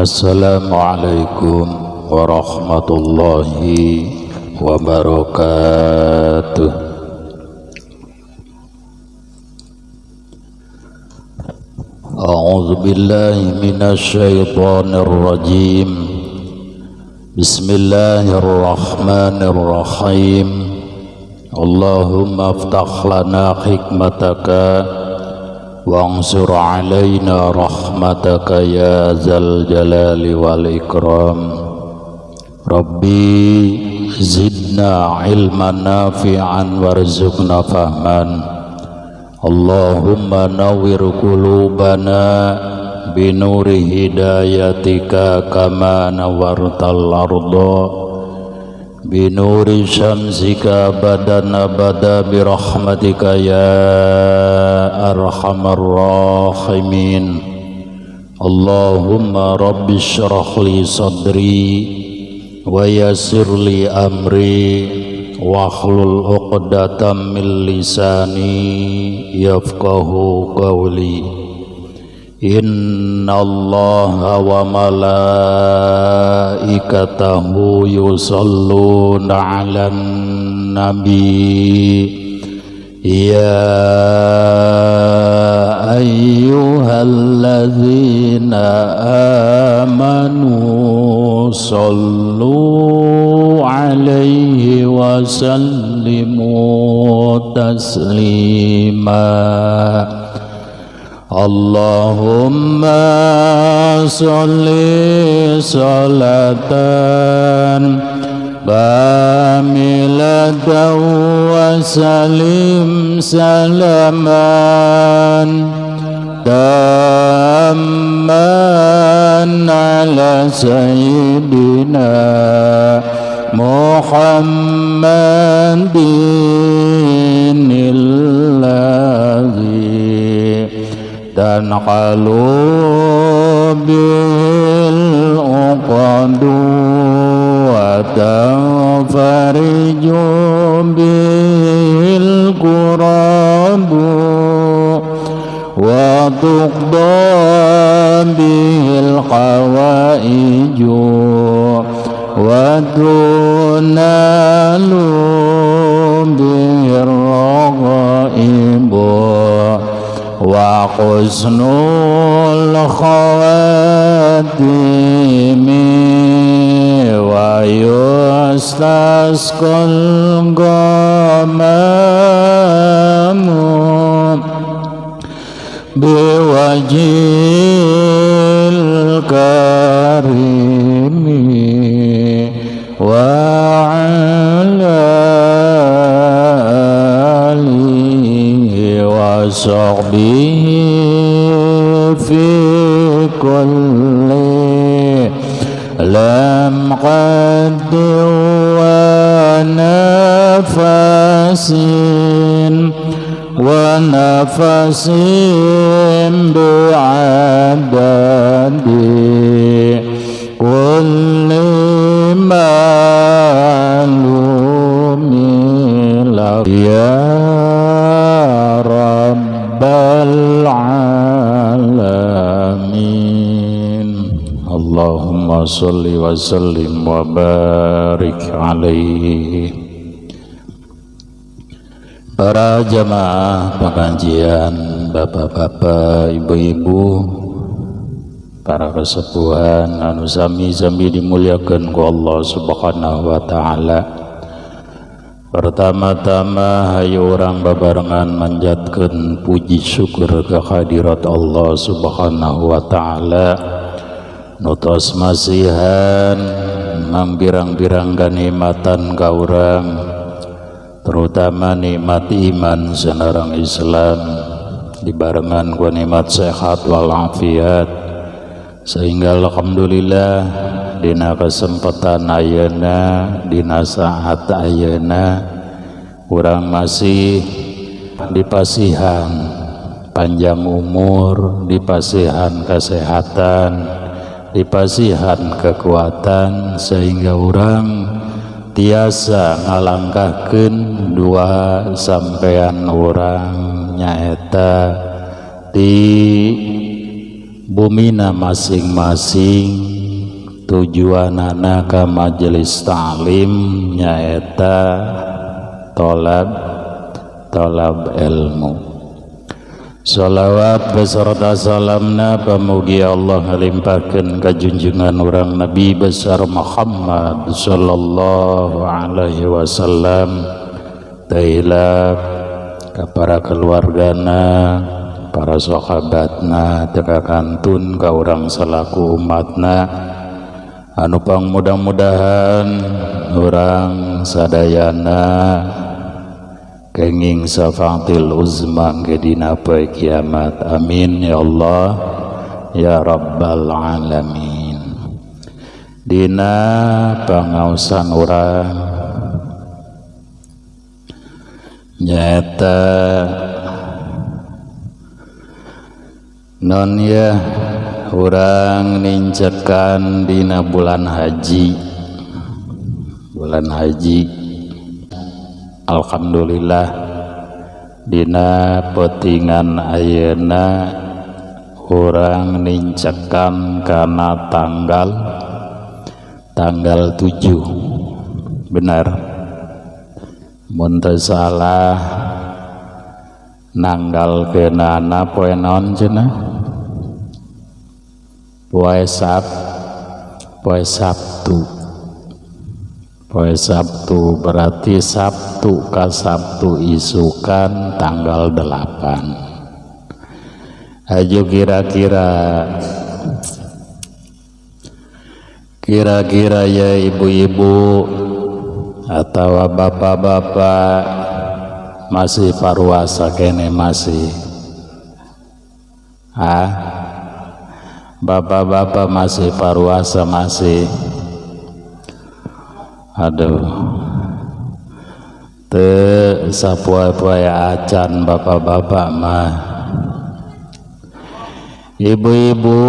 Assalamualaikum warahmatullahi wabarakatuh. A'udzu billahi minasy syaithanir rajim. Bismillahirrahmanirrahim. Allahumma aftah lana hikmataka wansur alaina rahmataka ya zal jalali wal ikram. Rabbi zidna ilman nafi'an warzuqna fahman. Allahumma nawwir qulubana binuri hidayatika kama nawwartal arda binuri syamsika abadan abada birahmatika ya arhamar rahimin. Allahumma rabbi syrah li sadri wa yassir li amri wahlul 'uqdatam min lisani yafqahu qawli. Innallaha wa malaikatahu yusholluna 'alan nabi ya ayyuhalladzina amanu shollu 'alaihi wa sallimu taslima. Allahumma sholli sholatan kamilatan wa salim salaman tamman ala sayyidina Muhammadin alladzi tanqalu bil uqadu wa tanfariju bil kurabu wa tuqda bil hawaiju wa tunalu bir raghaibu wa husnul khatimi wa yustasqal ghamamu biwajhil karimi wa ala alihi wa sahbihi fi kulli lamqatin wa nafasin wa nafasin bi'adadi kulli ma'lumin lak ya rabbal alamin. Allahumma sholli wa sallim wa barik alaihi. Para jamaah pengajian, bapak-bapak, ibu-ibu, para kesepuhan anu sami-sami dimuliakan ku Allah Subhanahu wa taala. Pertama-tama hayu urang babarengan manjatkeun puji syukur ke hadirat Allah Subhanahu wa taala. Nu tos masihan mambirang-birang kanikmatan ka urang, terutama nikmat iman sareng Islam dibarengan ku nikmat sehat walafiat, sehingga alhamdulillah dina kesempatan ayeuna, dina saat ayeuna urang masih dipasihan panjang umur, dipasihan kesehatan, dipasihan kekuatan, sehingga urang tiasa ngalangkahkeun dua sampean urang nyaeta di bumina masing-masing tujuanana ka majelis ta'lim nyaeta tolab tolab ilmu. Salawat beserta salamna pamugi Allah ngalimpahkeun ka junjungan urang Nabi besar Muhammad sallallahu alaihi wasallam, tailap ka para keluargana, para sahabatna, teka kantun ka urang selaku umatna anu pang mudah-mudahan urang sadayana kenging syafaatil uzma ke dina poe kiamat. Amin ya Allah ya rabbal alamin. Dina pangaosan urang nyaeta non ya urang nincekan dina bulan haji. Bulan haji alhamdulillah dina petingan ayeuna urang nincekan kana tanggal tanggal 7, benar mun teu salah nanggal keunana poe naon cenah, poe poe Sabtu. Poe Sabtu berarti Sabtu ka Sabtu isukan tanggal 8. Ayo kira-kira kira-kira ya ibu-ibu atau bapak-bapak masih paruasa kene masih, ah bapak-bapak masih paruasa masih, aduh teu sapoe-poe acan bapak-bapak mah. Ibu-ibu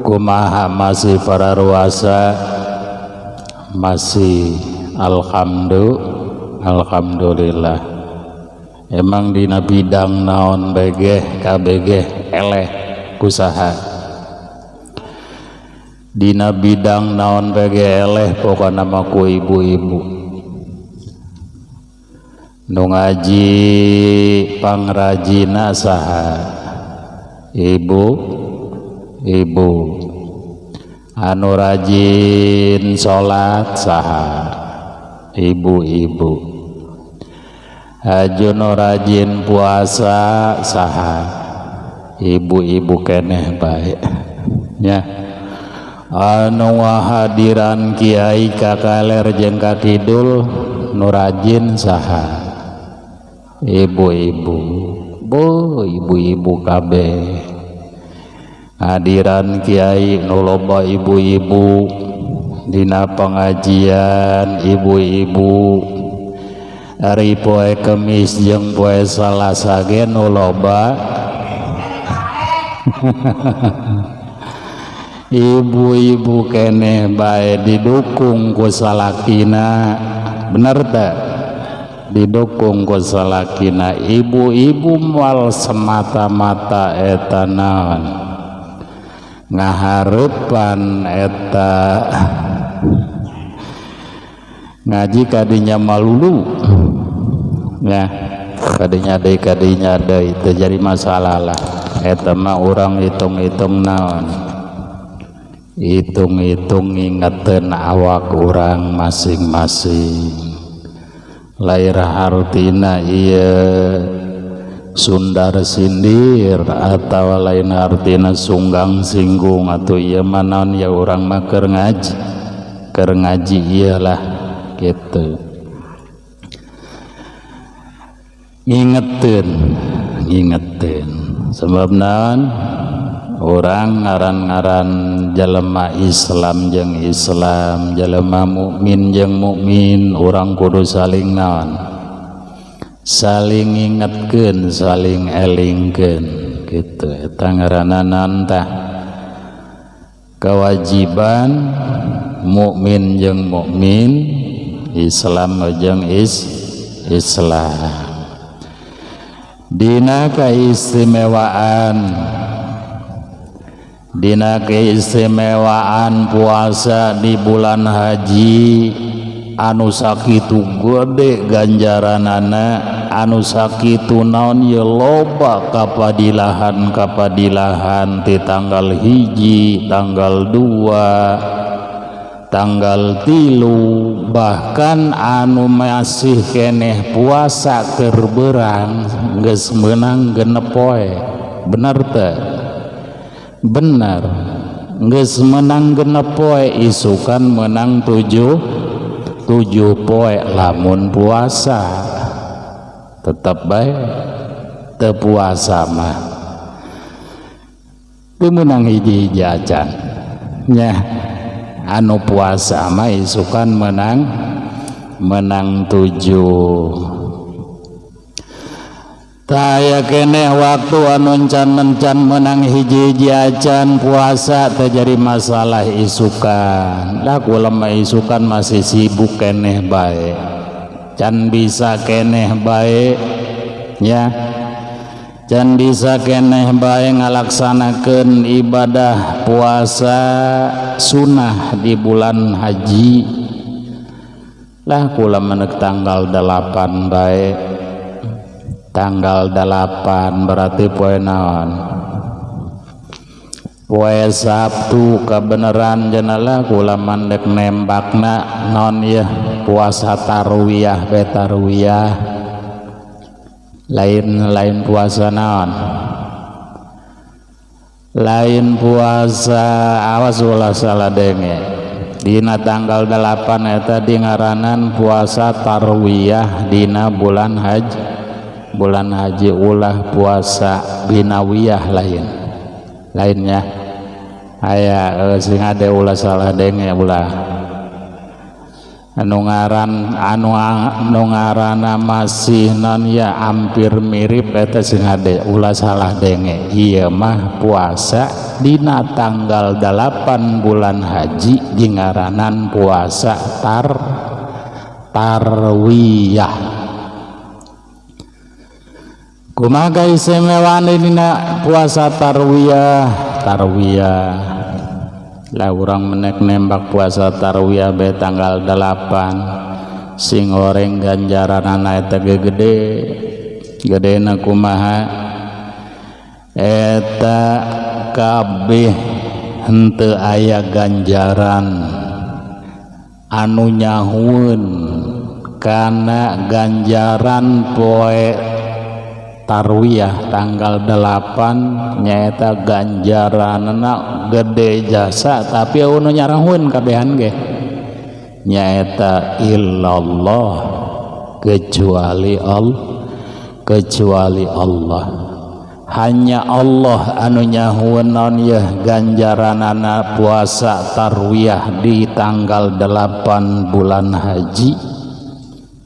kumaha masih pararuasa masih? Alhamdulillah. Emang dina bidang naon begeh KBG eleh kusaha, dina bidang naon bege eleh pokona mah ku ibu-ibu nu ngaji pangrajina saha, ibu ibu anu rajin salat saha, ibu-ibu aju nu rajin puasa saha, ibu-ibu keneh bae nya. Anu ngahadiran kiai ka kaler jeung ka kidul nu rajin saha, ibu-ibu. Bu ibu-ibu kabeh hadiran kiai nu loba ibu-ibu, dina pengajian ibu-ibu, ari poe Kemis jeung poe Salasa ge nu loba ibu-ibu keneh bae, didukung ku salakina, bener tak? Didukung ku salakina ibu-ibu moal semata-mata eta naon ngahareupan eta ngaji kadinya malulu ya, kadinya deui kadinya deui teu jadi masalah lah eta mah. Urang hitung-hitung naon, hitung-hitung ngingeteun awak urang masing-masing, lair hartina ieu sundar sindir atau lain hartina sunggang singgung atau ieu mah naon ya, urang mah keur ngaji, keur ngaji ieu lah gitu, ngingeteun ngingeteun sebab naon orang ngaran-ngaran jelema Islam jeung Islam, jelema mukmin jeung mukmin, urang kudu saling naon, saling ngingetkeun, saling elingkeun gitu. Eta ngaranna naon tah, kewajiban mukmin jeung mukmin, Islam jeung Islam. Dina keistimewaan Dina keistimewaan puasa di bulan haji anu sakitu gede ganjaranana, anu sakitu naon ye loba kapadilahan-kapadilahan ti tanggal 1, tanggal 2, tanggal 3, bahkan anu masih keneh puasa keur beurang geus meunang 6 poe. Bener teu? Bener. Geus menang 6 poe, isukan menang 7 poe lamun puasa. Tetep bae teu puasa mah teu meunang hiji-hiji acan nya. Anu puasa mah isukan menang 7. Taya keneh waktu anu can menang hiji-hiji acan puasa teh jadi masalah isukan. Lah kula mah isukan masih sibuk keneh bae, can bisa keneh bae ya, can bisa keneh bae ngalaksanakeun ibadah puasa sunnah di bulan haji. Lah kula menek tanggal 8 bae. Tanggal 8 berarti poe naon? Poe Sabtu kebenaran jenalah kula mandek nembakna naon ya puasa tarwiyah be tarwiyah. Lain puasa naon? Lain puasa, awas ulah salah denge. Dina tanggal 8 eta di ngaranan puasa tarwiyah dina bulan haji. Bulan haji ulah puasa binawiyah lain. Lainnya aya sing ade ulah salah denge ulah. Anu ngaran anu ngaranna masih non ya hampir mirip eta sing ade ulah salah denge. Ieu mah puasa dina tanggal 8 bulan haji di ngaranan puasa tarwiyah. Kumaha kaistimewaane dina puasa tarwiyah? Tarwiyah lah urang menek nembak puasa tarwiyah be tanggal 8 sing goreng ganjaranana eta ge gede. Gedena kumaha? Eta kabeh henteu aya ganjaran anu nyahueun kana ganjaran poe tarwiyah tanggal 8 nyaeta ganjaranna gede jasa tapi anu nyarahueun kabehan ge nyaeta illallah kecuali Allah, kecuali Allah. Hanya Allah anu nyahueun naon yeuh ganjaranana puasa tarwiyah di tanggal 8 bulan haji.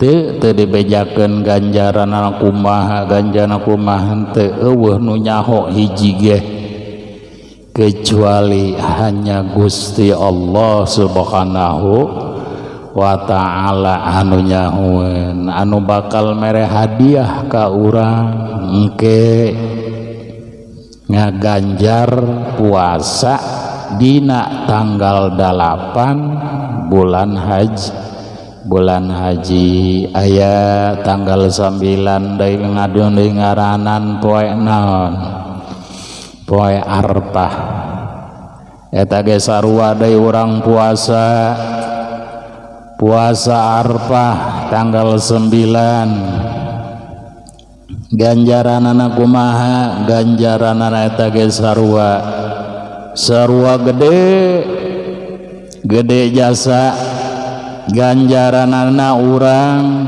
Teu dibejakeun ganjaranana kumaha, ganjaranana kumaha teu eueuh nu nyaho hiji ge kecuali hanya Gusti Allah Subhanahu wa ta'ala anu nyahoeun, anu bakal mere hadiah ka urang engke ngaganjar puasa dina tanggal 8 bulan haji. Bulan haji aya tanggal 9 deui ngadon deui ngaranan poe naon? Poe Arfah. Eta ge sarua deui urang puasa. Puasa Arfah tanggal 9. Ganjaranana kumaha? Ganjaranana eta ge sarua. Sarua gede. Gede jasa. Ganjaranana urang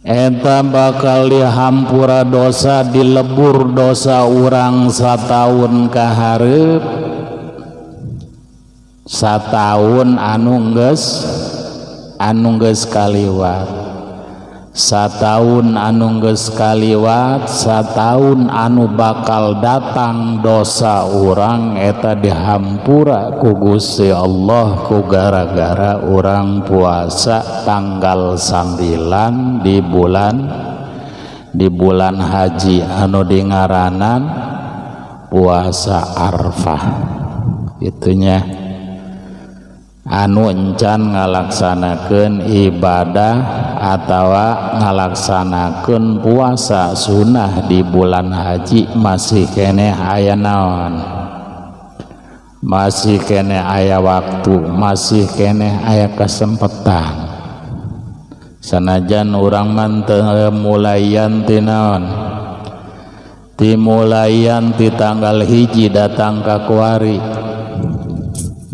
eta bakal dihampura dosa, dilebur dosa urang sataun ka hareup, sataun anu geus kaliwat, sataun anu geus kaliwat, sataun anu bakal datang dosa urang eta dihampura ku Gusti Allah ku gara-gara urang puasa tanggal 9 di bulan haji anu dingaranan Puasa Arfah itunya anu encan ngalaksanakeun ibadah atawa ngalaksanakeun puasa sunnah di bulan haji masih keneh aya naon, masih keneh aya waktu, masih keneh aya kesempatan. Sanajan urang mah teu mulayan ti naon, timulayan ti tanggal 1 datang ka kuari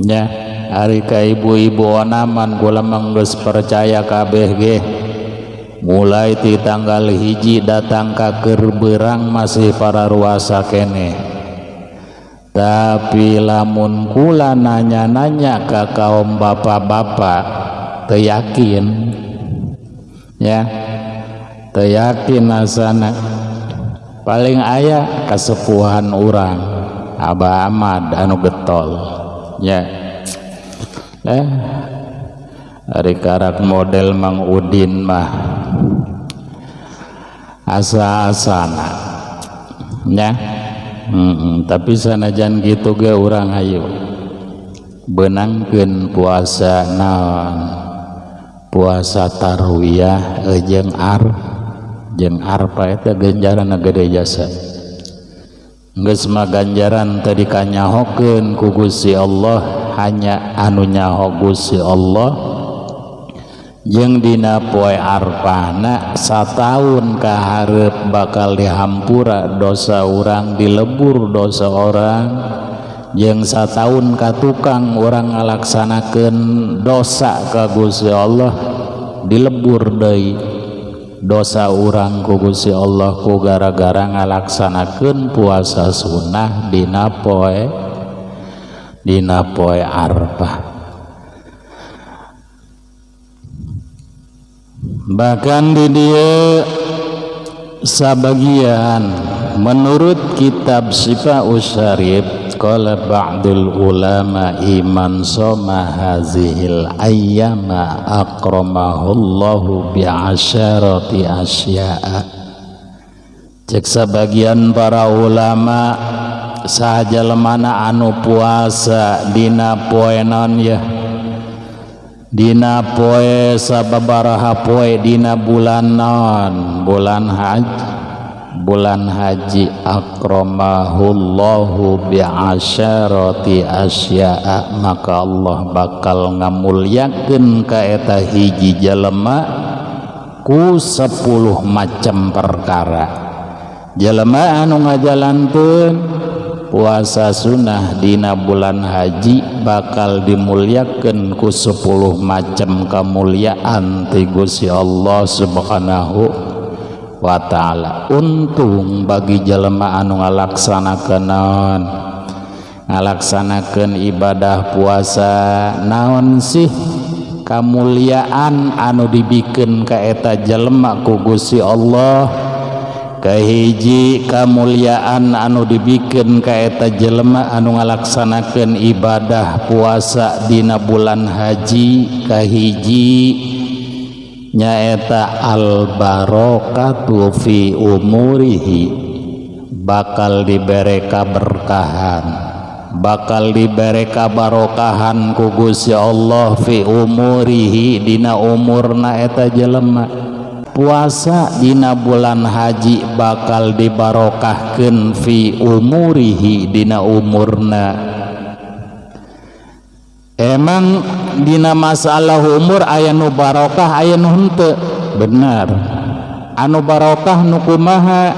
nya. Ari ka ibu-ibu onaman kula mah geus percaya kabeh ge, mulai ti tanggal 1 datang ka keur beurang masih para ruasa keneh. Tapi lamun kula nanya-nanya ka kaum bapak-bapak teu yakin ya, teu yakin asana. Paling aya kasepuhan urang Abah Ahmad anu getol ya. Ari karak model Mang Udin mah asa-asana nya. Tapi sanajan gitu ge urang hayu benangkeun puasa naon, puasa tarwiyah jeung jeung arpa eta ganjaranna gede jasa. Geus mah ganjaran tadi kanyahokeun ku Gusti Allah, hanya anu nyaho Gusti Allah. Jeung dina poe Arfahna sataun ka hareup bakal dihampura dosa urang, dilebur dosa orang. Jeung sataun ka tukang urang ngalaksanakeun dosa ka Gusti Allah, dilebur deui dosa urang ku Gusti Allah ku gara-gara ngalaksanakeun puasa sunnah dina poe Arfah. Bahkan di dieu sabagian menurut kitab Syifa Usyarib, qala ba'dul ulama iman soma hazihil ayyama akramahullahu bi'asyarati asya'a. Cek sabagian para ulama sahaja lemana anu puasa dina poe naon ya, dina poe sababaraha poe dina bulan naon, bulan haji, bulan haji akramahullahu bi'asyarati asya'a, maka Allah bakal ngamulyakeun ka eta hiji jelema ku 10 macam perkara. Jelema anu ngajalankeun puasa sunnah dina bulan haji bakal dimulyakeun ku 10 macam kemuliaan ti Gusti Allah Subhanahu wa ta'ala. Untung bagi jelema anu ngalaksanakeun naon, ngalaksanakeun ibadah puasa naon sih kamuliaan anu dibikeun ka eta jelema ku Gusti Allah. Kahiji kamuliaan anu dibikeun ka eta jelema anu ngalaksanakeun ibadah puasa dina bulan haji, kahiji nyaeta al barokatu fi umurihi, bakal dibere kaberkahan, bakal dibere kabarokahan ku Gusti Allah fi umurihi dina umurna eta jelema. Puasa dina bulan haji bakal dibarokahkeun fi umurihi dina umurna. Emang dina masalah umur aya nu barokah aya nu henteu? Benar. Anu barokah nu kumaha?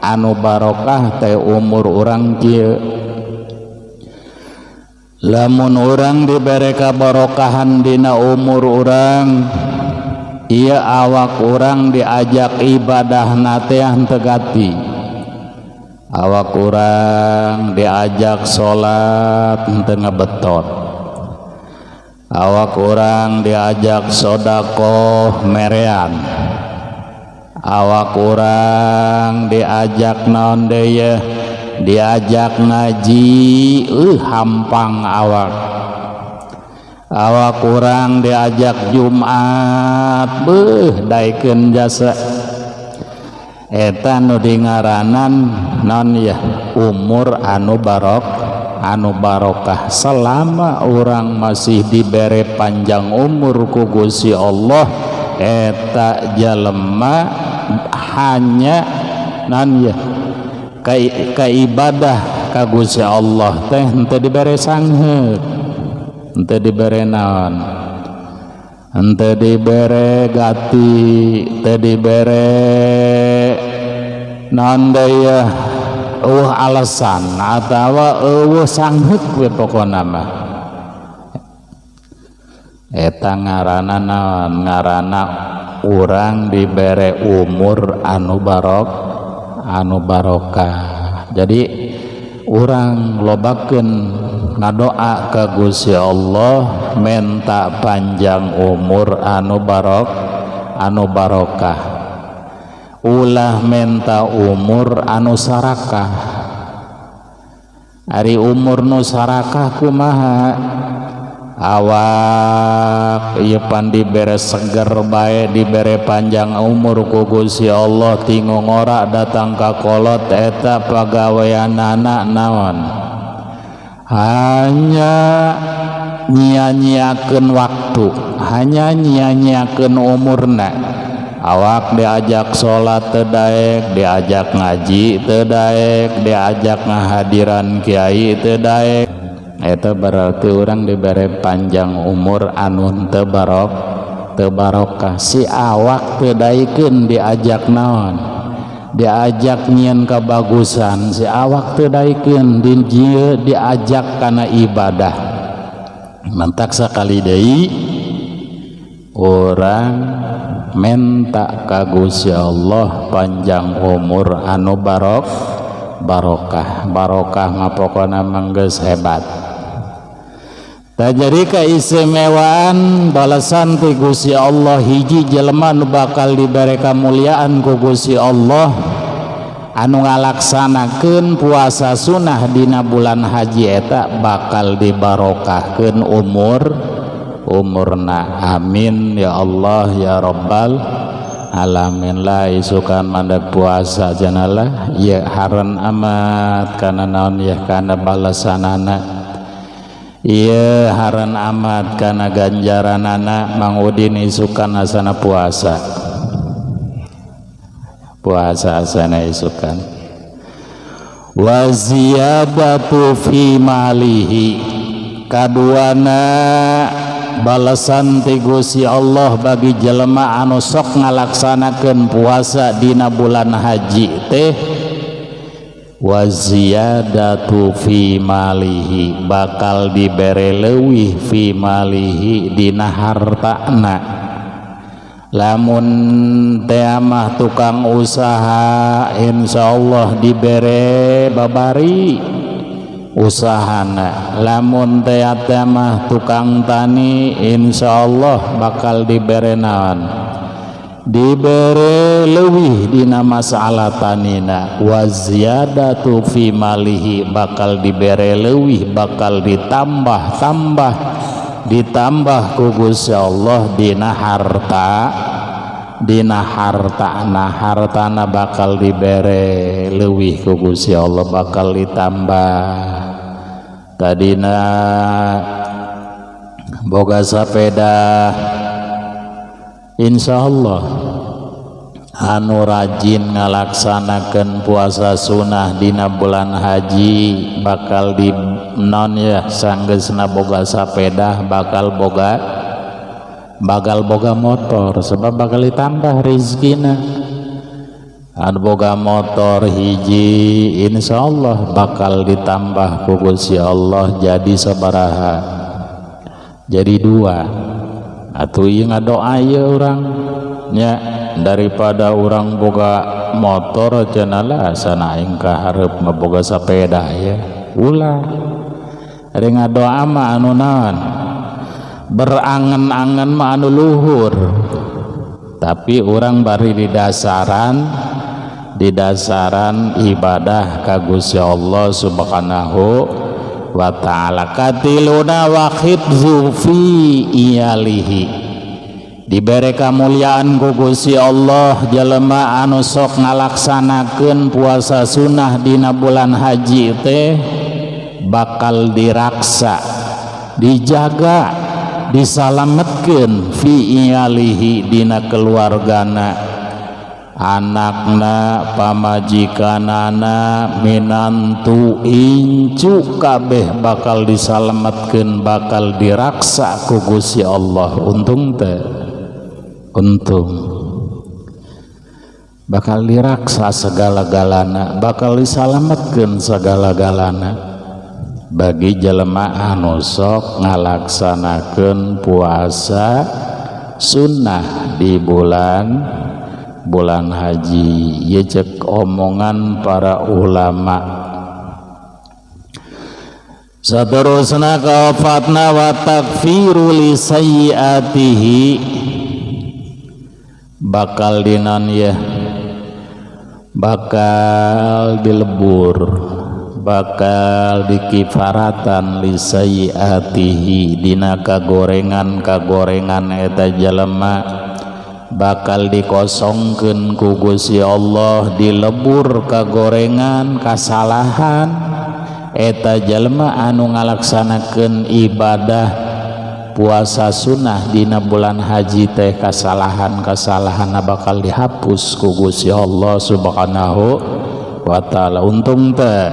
Anu barokah teh umur urang kieu. Lamun urang dibere kabarokahan dina umur urang, ieu awak urang diajak ibadah teh henteu gati. Awak urang diajak salat henteu ngabetot. Awak urang diajak sodakoh merean. Awak urang diajak naon deui, diajak ngaji, hampang awak. Awak urang diajak Jumat, beuh daekeun jasa. Eta nu dingaranan non ya, umur anu barok, anu barokah. Selama orang masih dibere panjang umur ku Gusti Allah, eta jelema hanya non ya ka ibadah ka Gusti Allah teh henteu dibere sangheuk, henteu dibere naon, henteu dibere gati, teu dibere naon deui ya, euweuh alasan atawa euweuh sangheuk we pokona mah. Eta ngaranna naon? Ngaranna urang dibere umur anu barok, anu barokah. Jadi urang lobakeun ngadoa ka Gusti Allah, menta panjang umur anu barok, anu barokah. Ulah menta umur anu sarakah. Ari umur nu sarakah kumaha? Awak ieu pan dibere seger bae, dibere panjang umur ku Gusti Allah, ti ngora datang ka kolot eta pagaweanana naon? Hanya nyia-nyiakeun waktu, hanya nyia-nyiakeun umurna. Awak diajak salat teu daek, diajak ngaji teu daek, diajak ngahadiran kiai teu daek. Eta berarti urang dibere panjang umur anu teu barok, teu barokah. Si awak teu daekeun diajak naon, diajak nyieun kabagusan, si awak teu daekeun diajak kana ibadah. Mantak sakali deui urang menta ka Gusti Allah panjang umur anu barok, barokah. Barokah mah pokona mah geus hebat. Tah, jadi keistimewaan balasan ti Gusti Allah, hiji jelema nu bakal dibere kamuliaan ku Gusti Allah anu ngalaksanakeun puasa sunah dina bulan haji, eta bakal dibarokahkeun umur umurna. Amin ya Allah ya Rabbal alamin. Lah, isukan mandak puasa janalah ya, haran amat kana naon ya, kana balasanana. Iya, haran amat kana ganjaranana. Mang Udin isukan asana puasa, puasa asana isukan. Wa ziyadatu fi malihi, kaduana balasan ti Gusti Allah bagi jelema anu sok ngalaksanakeun puasa dina bulan haji teh, wa ziyadatu fi malihi, bakal dibere leuwih fi malihi dina hartana. Lamun teh mah tukang usaha, insyaallah dibere babari usahana. Lamun teh mah tukang tani, insyaallah bakal dibere naon, dibere leuwih dina masalah tanina. Wa ziyadatu fi malihi, bakal dibere leuwih, bakal ditambah-tambah, ditambah ku Gusti Allah dina harta, dina harta. Nah, hartana bakal dibere leuwih ku Gusti Allah, bakal ditambah. Tadina boga sepeda, insyaallah anu rajin ngalaksanakeun puasa sunah dina bulan haji bakal di non ya, sanggeusna boga sepeda bakal boga motor, sebab bakal ditambah rezekina. Anu boga motor hiji, insyaallah bakal ditambah ku Gusti Allah jadi sabaraha? Jadi dua. Atuh ieu ngadoa ieu urang nya, daripada urang boga motor cenah lah, asana aing kaharep mah boga sepeda ya. Ulah, ari ngadoa mah anu naon, berangan-angan mah anu luhur, tapi urang bari di dasaran ibadah ka Gusti Allah Subhanahu wa ta'ala. Katiluna, wa hifdzu fi iyalihi. Dibere kamuliaan ku Gusti Allah jelema anu sok ngalaksanakeun puasa sunnah dina bulan haji teh bakal diraksa, dijaga, disalametkeun fi iyalihi dina keluargana, anakna, pamajikanana, minantu, incu kabeh bakal disalametkeun, bakal diraksa ku Gusti Allah. Untung teh, untung bakal diraksa segala-galana, bakal disalametkeun segala-galana bagi jelema anu sok ngalaksanakeun puasa sunnah di bulan bulan haji. Ieu cek omongan para ulama. Saterusna kaofatna wa takfiru li sayyiatihi, bakal dinon ya, bakal dilebur, bakal dikifaratan li sayyiatihi dina kagorengan-kagorengan eta jelema, bakal dikosongkeun ku Gusti Allah, dilebur kagorengan kasalahan eta jelema anu ngalaksanakeun ibadah puasa sunnah dina bulan haji teh, kasalahan-kasalahan bakal dihapus ku Gusti Allah Subhanahu wa taala. Untung teh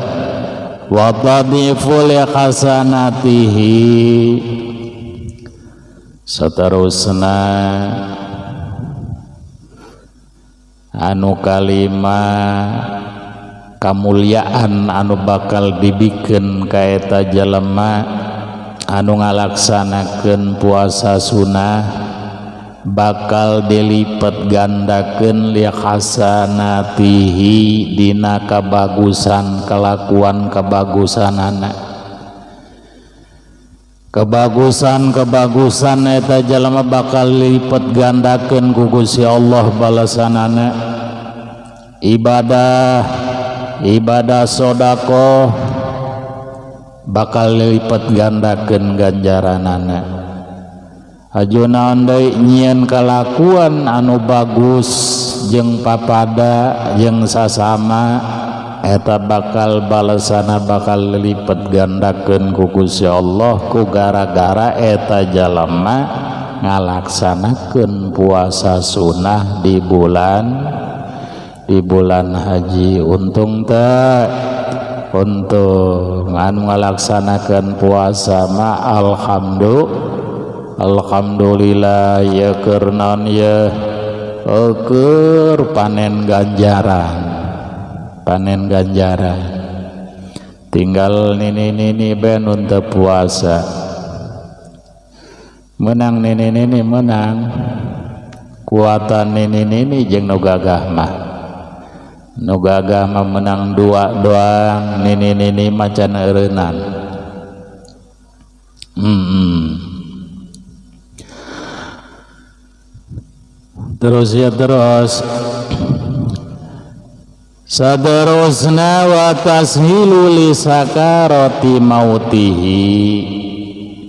wa tadhifu li hasanatihi. Seterusna anu kalima, kamuliaan anu bakal dibikeun ka eta jelema anu ngalaksanakeun puasa sunnah, bakal dilipet gandakeun li hasanatihi dina kabagusan kelakuan kebagusanana, kebagusan-kebagusan eta jelema bakal lipet gandakeun ku Gusti Allah balasanana. Ibadah ibadah sedekah bakal lipet gandakeun ganjaranana. Aju naon deui, nyieun kalakuan anu bagus jeung papada jeung sasama eta bakal balesana bakal lipet gandakeun ku Gusti Allah ku gara-gara eta jalema ngalaksanakeun puasa sunnah di bulan haji. Untung teh, untung anu ngalaksanakeun puasa mah. Alhamdulillah ya, keur naon ya, keur panen ganjaran, panen ganjaran. Tinggal nini-nini ben untuk puasa menang, nini-nini menang kuatan, nini-nini jeung nu gagah mah, nu gagah mah menang dua doang, nini-nini macan eureunnan. Terus ya, terus saterusna wa tashilu li sakarati mautihi,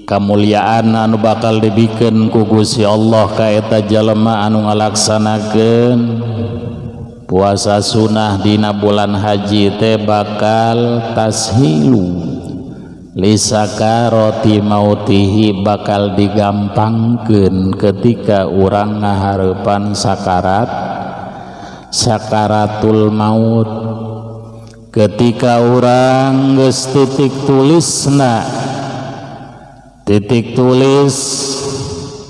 kamuliaan anu bakal dibikeun ku Gusti Allah ka eta jalema anu ngalaksanakeun puasa sunnah dina bulan haji teh bakal tashilu li sakarati mautihi, bakal digampangkeun ketika urang ngahareupan sakaratul maut, ketika urang geus titik tulisna, titik tulis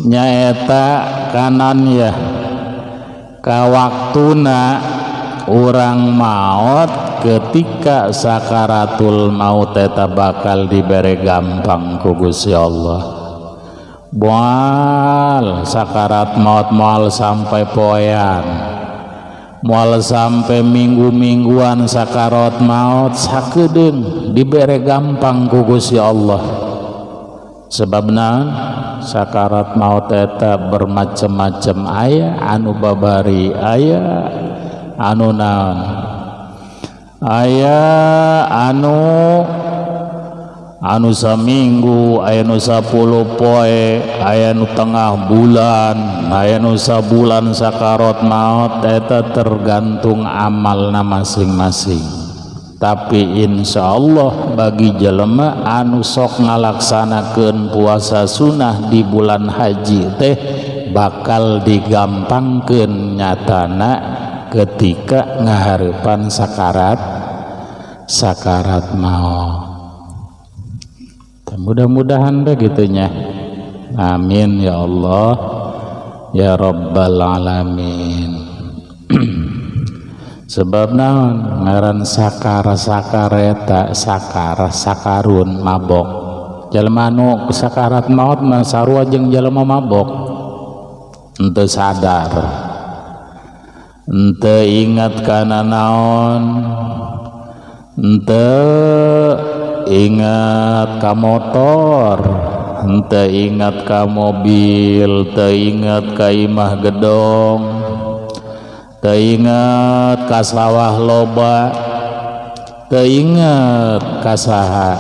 nyaeta kanan ya kawaktuna urang maut, ketika sakaratul maut eta bakal dibere gampang ku Gusti Allah. Moal sakarat maut moal sampai poean, moal sampai minggu-mingguan sakarat maut, sakedeung dibere gampang ku Gusti Allah. Sebabna sakarat maut eta bermacam-macam, aya anu babari, aya anu naon, aya anu Anu saminggu, aya nu 10 poe, aya nu tengah bulan, aya nu sabulan sakarat maut, eta tergantung amalna masing-masing. Tapi insya Allah bagi jelema anu sok ngalaksanakeun puasa sunah di bulan haji teh bakal digampangkeun nyatana ketika ngahareupan sakarat maut. Mudah-mudahan begitunya. Amin ya Allah ya Rabbal alamin. Sebab naon ngaran sakara sakareta sakara sakarun mabok. Jelema anu sakarat maut mah sarua jeung jelema mabok. Henteu sadar, henteu ingat kana naon, henteu ingat ka motor, henteu ingat ka mobil, teu ingat ka imah gedong, teu ingat ka sawah loba, teu ingat ka saha,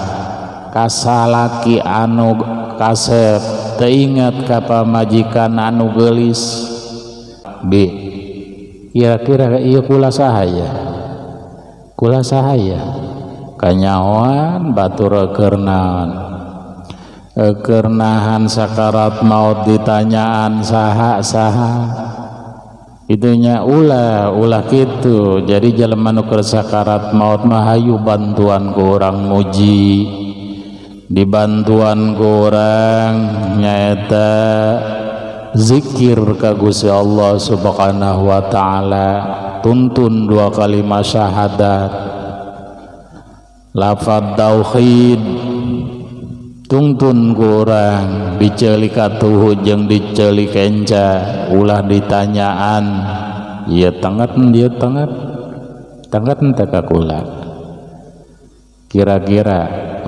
ka salaki anu kasep, teu ingat ka pamajikan anu geulis. Bi, kira-kira ieu kula saha ya? Kula saha ya? Kanyahoan batur keur naon? Keur nahan sakarat maut ditanyaan saha saha. Itunya ulah kitu. Jadi jelema nu keur sakarat maut mah hayu bantuan ku urang muji, dibantuan ku urang nyaeta zikir ka Gusti Allah Subhanahu wa taala, tuntun dua kalimat syahadat, lafadz tauhid, tungtun ku urang diceuli katuhu jeung diceuli kenca, ulah ditanyaan ieu tenget ieu tenget tenget teh ka kula. Kira-kira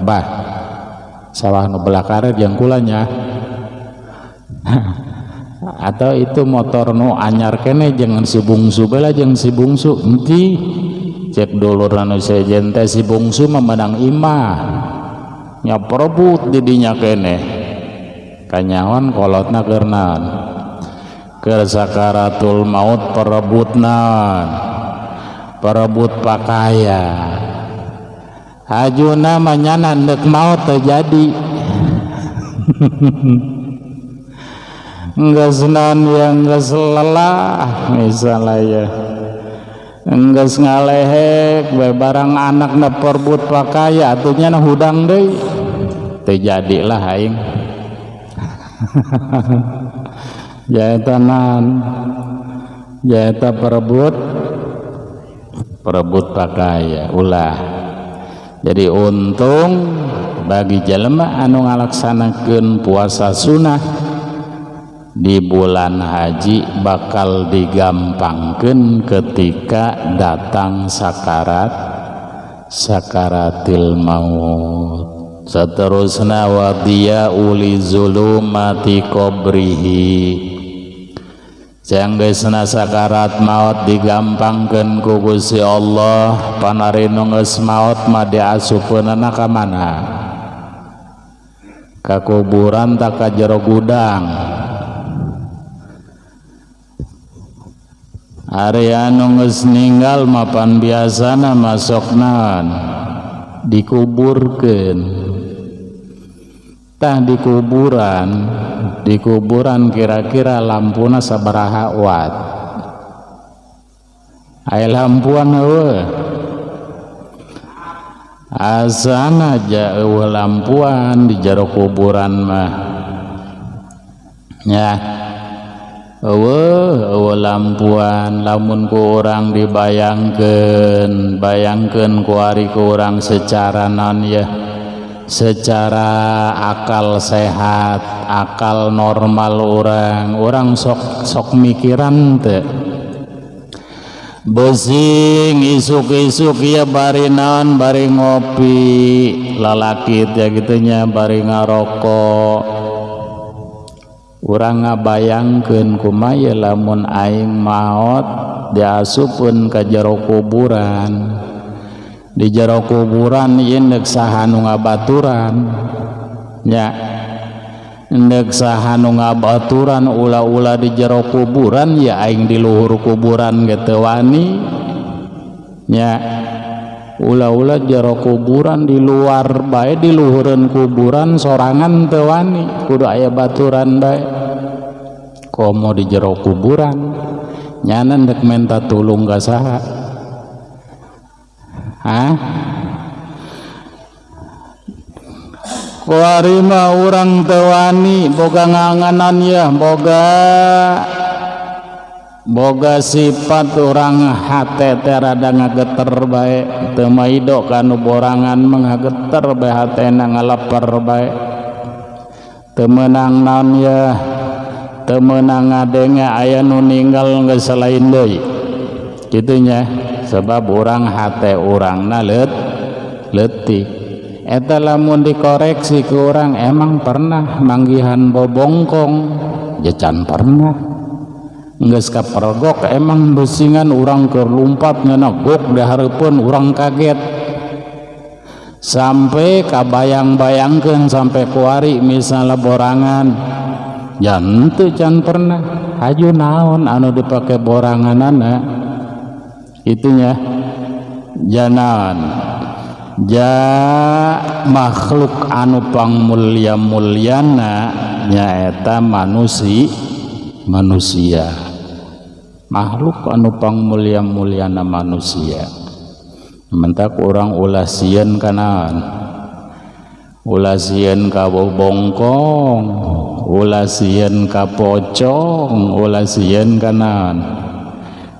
bah sawah nu belah karet jeung kulanya atau itu motor nu anyar kene jangan si bungsu bela jeung si bungsu enti cek dulur anu sejen teh si bungsu mah menang imah nya perebut di dinya kene kanyawan kolotna keur naon keur sakaratul maut perebut naon perebut pakaian hajuna mah nyana deuk maot terjadi. Geus naon yang geus lelah misalnya ya, geus ngalehek bae barang anakna perebut pakaian atuh nya hudang deui teu jadilah aing. Jaeta naon jaeta perebut pakaian ulah. Jadi untung bagi jelema anu ngalaksanakeun puasa sunah di bulan haji bakal digampangkeun ketika datang sakaratil maut. Seterusna wadiya uli zulumati qabrihi. Sanggeusna sakarat maut digampangkeun ku Gusti Allah, panari nu geus maut mah diasupeunana ka mana? Ka kuburan tak ka jero gudang. Ari anu geus ninggal mapan biasana masok naon? Dikuburkeun. Tah di kuburan kira-kira lampuna sabaraha watt? Aya lampuan eueuh. Asana ja eueuh lampuan di jero kuburan mah. Ya. Eueuh lampuan lamun ku urang dibayangkeun, bayangkeun ku ari ku urang secara naon ya? Secara akal sehat, akal normal orang sok mikiran teh. Besing isuk-isuk ya bari naon bari ngopi, lalaki teh gitunya bari ngarokok. Urang ngabayangkeun kumaha lamun aing maot diasupkeun ka jero kuburan. Di jero kuburan ieu deuk saha nu ngabaturan nya, endek saha nu ngabaturan ula-ula di jero kuburan ya aing di luhur kuburan ge teu wani nya. Ula-ula jero kuburan di luar bae, di luhureun kuburan sorangan teu wani, kudu aya baturan bae. Komo di jero kuburan nyana ndek menta tulung ka saha? Hah? Kuari mah urang teu wani boga nganganan ya, boga sifat urang hate teh rada ngageter bae, teu maido kanu borangan mah ngageter bae hatena, ngaleper bae. Teu meunang naon ya, teu meunang ngadenge aya nu ninggal geus selain deui kitu nya, sebab urang hate urangna leutik. Eta lamun dikoreksi ke urang, emang pernah manggihan bobongkong? Ya can pernah. Geus kapergok emang besingan urang keur lumpat ngenegok di hareupeun urang kaget sampai kabayang-bayangkeun sampai kuari misalnya borangan ya henteu, can pernah. Haju naon anu dipake boranganana itunya janan ja makhluk anu pangmulia-muliana nyaeta manusia, makhluk anu pangmulia-muliana manusia. Mentak urang ulah sieun kana, ulah sieun ka bongkong, ulah sieun ka pocong, ulah sieun kana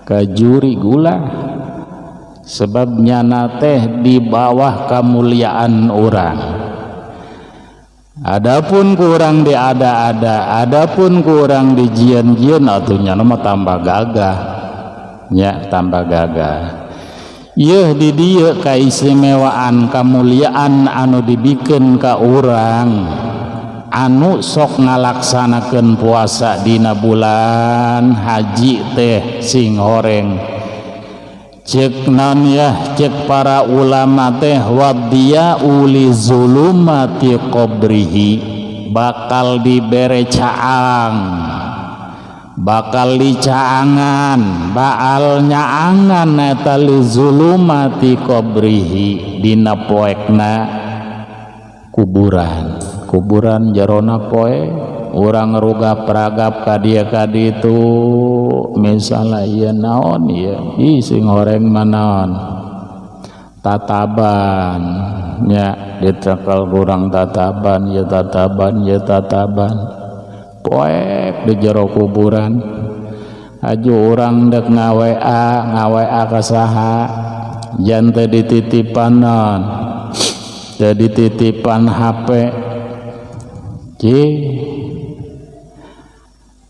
ka jurig ulah, sebab nyana teh di bawah kemuliaan urang. Adapun kurang diada-ada, adapun kurang dijieun-jieun atuh nyana mah tambah gagah nya, tambah gagah. Yeuh di dieu kaistimewaan kamuliaan anu dibikeun ka urang anu sok ngalaksanakeun puasa dina bulan haji teh sing horeng. Cek naon ya, cek para ulama teh wadiya uli zulumati qabrihi, bakal dibere caang, bakal dicaangan, baal nyaangan eta li zulumati qabrihi dina poekna kuburan. Kuburan jerona poe urang rugap ragap ka dieu ka ditu misalnya ieu naon ieu, ih sing horeng mah naon tataban nya, ditekel kurang tataban ya, tataban ya, tataban poek di jero kuburan. Aju urang dek nga-WA, nga-WA ka saha? Jan teu dititipan naon, teu dititipan HP. Cih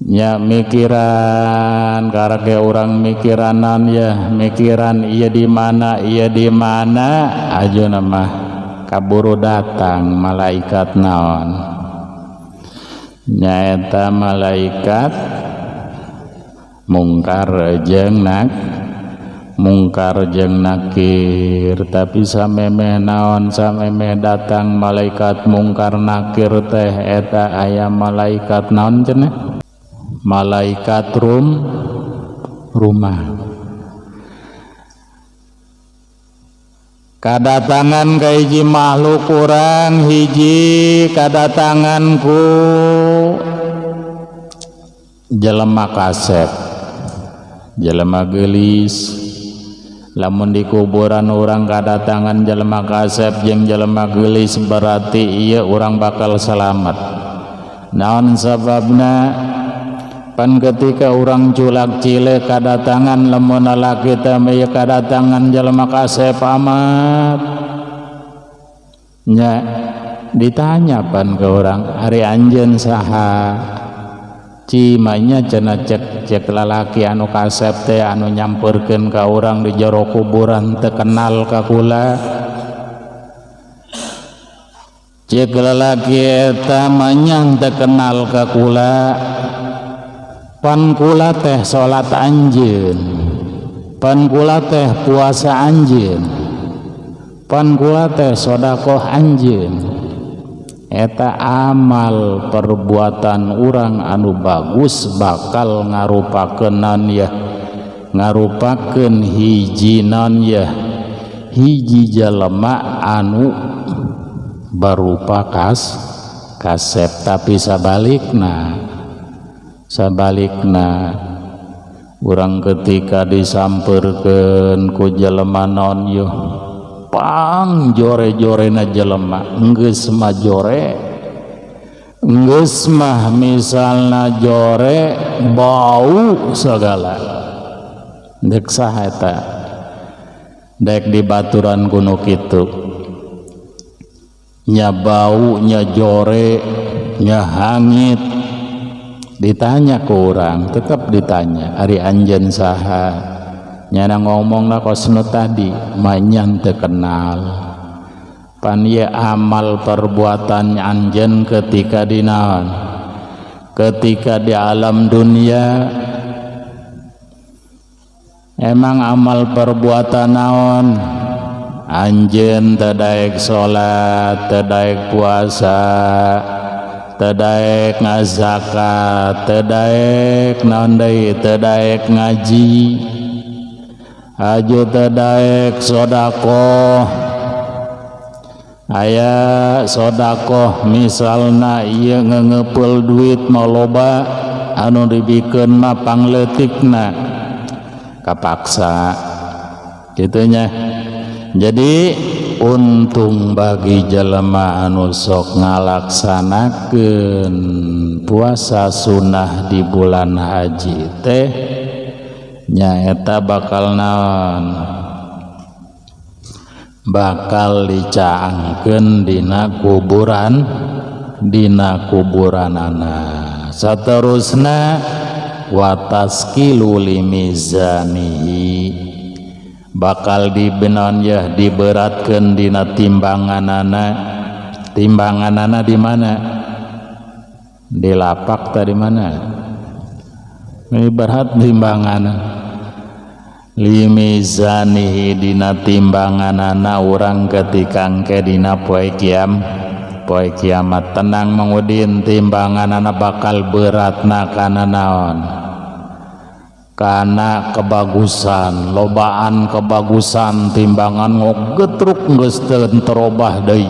nya mikiran karake urang mikiranan ya, mikiran ieu di mana, ieu di mana. Aju mah kaburu datang malaikat naon nyaeta malaikat mungkar jeung nak mungkar jeung nakir. Tapi samemeh naon, samemeh datang malaikat mungkar nakir teh eta aya malaikat naon cenah, malaikat rumah kadatangan ka hiji makhluk urang hiji kadatangan ku jelema kasep, jelema geulis. Lamun di kuburan urang kadatangan jelema kasep jeung jelema geulis berarti ieu urang bakal selamat. Naon sababna? Pan ketika urang culak cile kadatangan lamun lalaki teh ieu kadatangan jelema kasep amat nya, ditanya pan ke urang, ari anjeun saha? Cimanya cenah cek lalaki anu kasep teh anu nyamperkeun ka urang di jero kuburan teu kenal ka kula. Cek lalaki eta manyang teu kenal ka kula, pan kula teh salat anjeun, pan kula teh puasa anjeun. Pan kula teh sedekah anjeun. Eta amal perbuatan urang anu bagus bakal ngarupakeun naon ya, ngarupakeun hiji naon ya, hiji jelema anu barupa kasep. Tapi sabalikna urang ketika disampeurkeun ku jelema naon yo pang jore-jorena jelema, geus mah jore, geus mah misalna jore bau segala, dek saha eta dek dibaturan kuno kitu nya bau nya jore nya hangit. Ditanya ke orang, tetap ditanya, ari anjeun saha? Nyana ngomongna kos nu tadi, manyan teu kenal. Pan ye amal perbuatan anjeun ketika di naon? Ketika di alam dunia. Emang amal perbuatan naon? Anjeun teu daek salat, teu daek puasa, teu daek ngazakat, teu daek naon deui, teu daek ngaji, aju teu daek sedekah. Aya sedekah misalna ieu ngeungepeul duit mah loba, anu dibikeun mah pangleutikna, kapaksa kitu nya. Jadi untung bagi jelema anu sok ngalaksanakeun puasa sunnah di bulan haji teh nyaeta bakal naon, bakal dicaangkeun dina kuburan, dina kuburanana. Saterusna wataskilu limizanihi, bakal dibenon ya, diberatkeun dina timbanganana. Timbanganana di mana? Di lapak tadi mana? Ini berat timbangan. Limizanihi dina timbanganana urang ketika engke dina poe poe kiamat. Tenang mangudin, timbanganana bakal beratna kana naon? Kana kebagusan, lobaan kebagusan, timbangan ngogetruk geus teu terobah deui,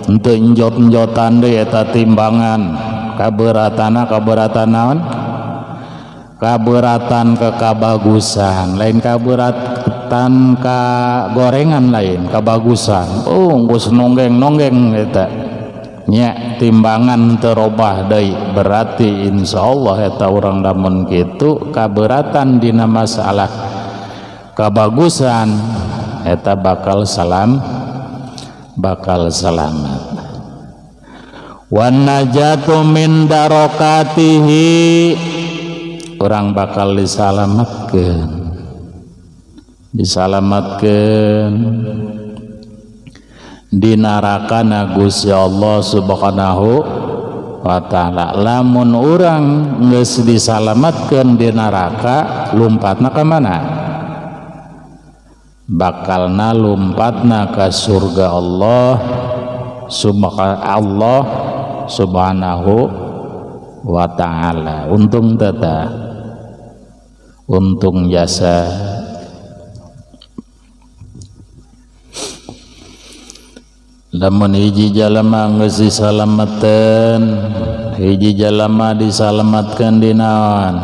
henteu enjot-enjotan deui eta timbangan. Kaberatana, kaberatan naon? Kaberatan ke kabagusan, lain kaberatan ka gorengan, lain kabagusan. Oh, geus nonggeng-nonggeng eta nya, timbangan terobah deui. Berarti insyaallah eta urang lamun kitu kaberatan dina masalah kabagusan eta bakal salam, bakal selamat. Wan najatu min darokatihi, orang bakal disalamatkeun, disalamatkeun di neraka Gusti Allah Subhanahu wa taala. Lamun urang geus disalamatkeun di neraka, lompatna ka mana? Bakalna lompatna ka surga Allah Allah Subhanahu wa taala. Untung tata, untung jasa. Lamun hiji jalma geus disalametkeun, hiji jalma disalametkeun di naon?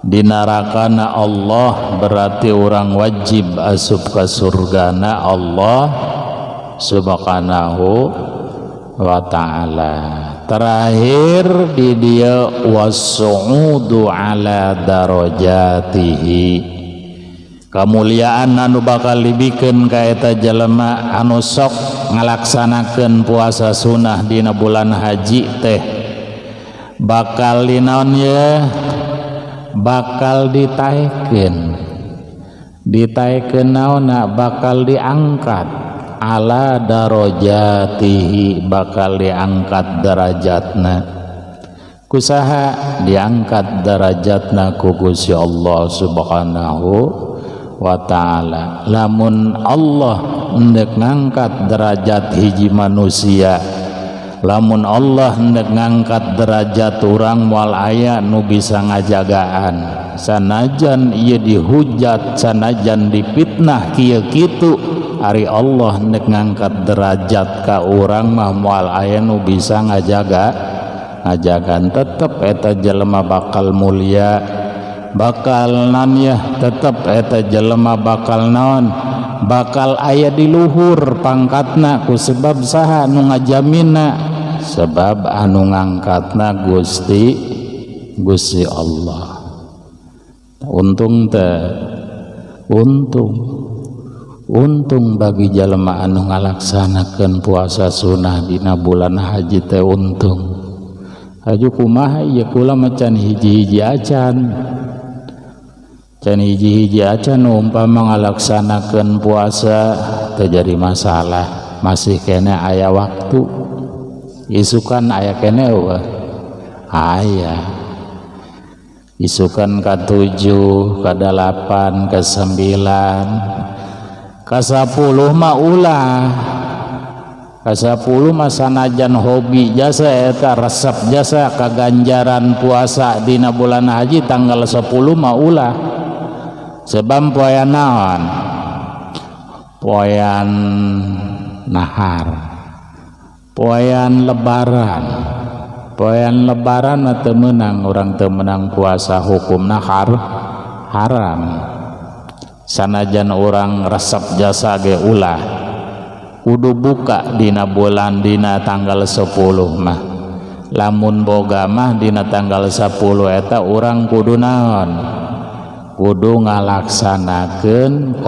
Di narakana Allah, berarti orang wajib asup ka surgana Allah Subhanahu wa taala. Terakhir di dia wasu'udu ala darajatihi, kemuliaan anu bakal dibikeun ka eta jelema anu sok ngalaksanakeun puasa sunnah dina bulan haji teh bakal dinaon ye, bakal ditaekeun, ditaekeun naonna, bakal diangkat ala darajatihi, bakal diangkat derajatna. Kusaha diangkat derajatna ku Gusti Allah Subhanahu wa ta'ala. Lamun Allah hendak ngangkat derajat hiji manusia, lamun Allah hendak ngangkat derajat urang, moal aya nu bisa ngajagaan. Sanajan ieu dihujat, sanajan dipitnah kieu kitu, ari Allah hendak ngangkat derajat ka urang mah moal aya nu bisa ngajagaan. Tetep eta jelema bakal mulia, bakal nan ya, tetep eta jelema bakal naon, bakal aya di luhur pangkatna. Ku sebab saha nu ngajamina? Sebab anu ngangkatna Gusti Allah. Untung teh, untung bagi jelema anu ngalaksanakeun puasa sunah dina bulan haji teh untung. Haju kumaha ieu kula mah can hiji-hiji acan, can hiji-hiji acan umpama ngalaksanakeun puasa teu jadi masalah, masih kene aya waktu. Isukan aya kene eueuh? Aya. Isukan ka 7, ka 8, ka 9, ka 10 mah ulah. Ka 10 mah sanajan hobi jasa eta resep jasa kaganjaran puasa dina bulan haji tanggal 10 mah ulah. Sebab poean naon? Poean nahar, poean lebaran. Poean lebaran mah teu meunang, urang teu meunang puasa, hukumna haram. Sanajan urang resep jasa ge ulah, kudu buka dina bulan dina tanggal 10 mah. Lamun boga mah dina tanggal 10 eta urang kudu naon? Kudu ngalaksanakeun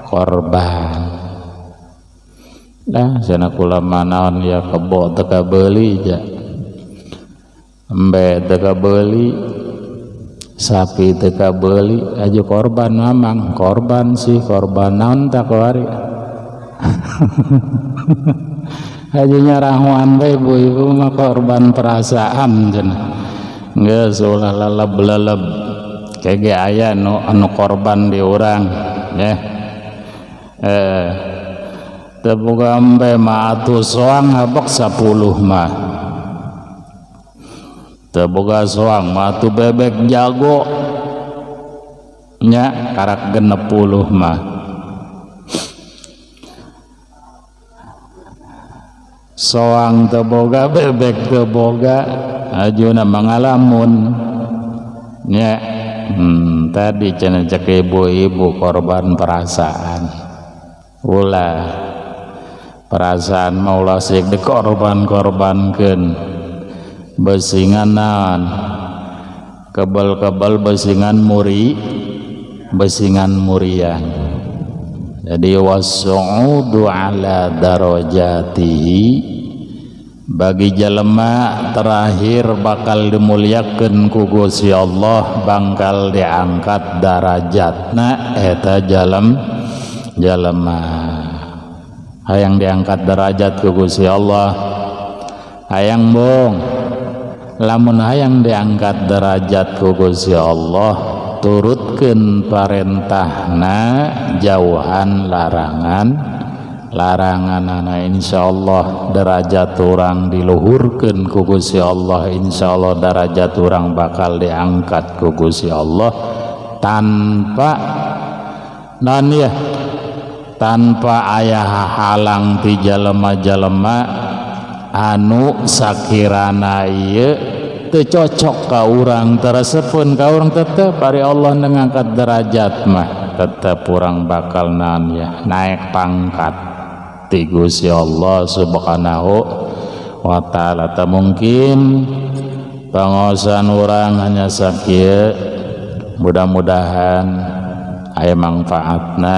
korban. Dah cenah kula mah naon ya, kebo teu kabeuli ja, embe teu kabeuli, sapi teu kabeuli, aju korban mamang korban sih, korban naon tak kuari. Aju nyarahoan bae ibu-ibu mah korban perasaan cenah. Geus ulah leleb-leleb kege aya anu korban di urang ya. Teu boga embe mah atuh soang habek 10 mah. Teu boga soang mah atuh bebek jago nya karak 60 mah. Soang teu boga, bebek teu boga, ajuna mangalamun nya. Tadi cenah cek ibu-ibu korban perasaan. Ulah perasaan mah ulah sik dikorban-korbankeun. Besingan naon? Kebal-kebal besingan muri, besingan murian. Jadi wasu'udu ala darajatihi, bagi jelema terakhir bakal dimuliakeun ku Gusti Allah, bangkal diangkat darajatna eta jelema. Hayang diangkat derajat ku Gusti Allah, hayang bong. Lamun hayang diangkat derajat ku Gusti Allah, turutkeun parentahna, jauhan larangan laranganana, insyaallah derajat urang diluhurkeun ku Gusti Allah, insyaallah derajat urang bakal diangkat ku Gusti Allah tanpa non ya, tanpa aya halang ti jelema-jelema anu sakirana ieu teu cocok ka urang, teresepun ka urang, tetep ari Allah ngangkat derajat mah tetep urang bakal naon ya, naik pangkat ti Gusti Allah Subhanahu wa taala. Teu mungkin pangaosan urang hanya sakieu, mudah-mudahan aya mangfaatna.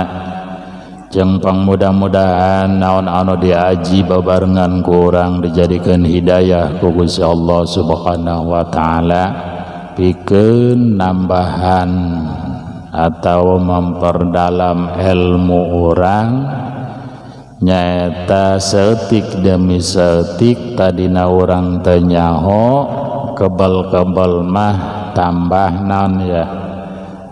Jeung pang mudah-mudahan naon anu diaji babarengan ku urang dijadikeun hidayah ku Gusti Allah Subhanahu wa taala, pikeun nambahan atau memperdalam ilmu urang nyaeta saeutik demi saeutik. Tadina urang teu nyaho, kebal-kebal mah tambah naon ya,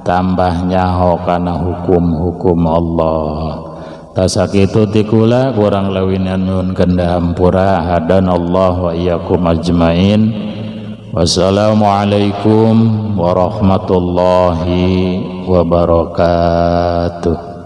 Tambah nyaho kana hukum-hukum Allah. Tah, sakitu ti kula, kurang leuwihna nyuhunkeun hampura. Hadanallah wa iyyakum ajmain. Wassalamualaikum warahmatullahi wabarakatuh.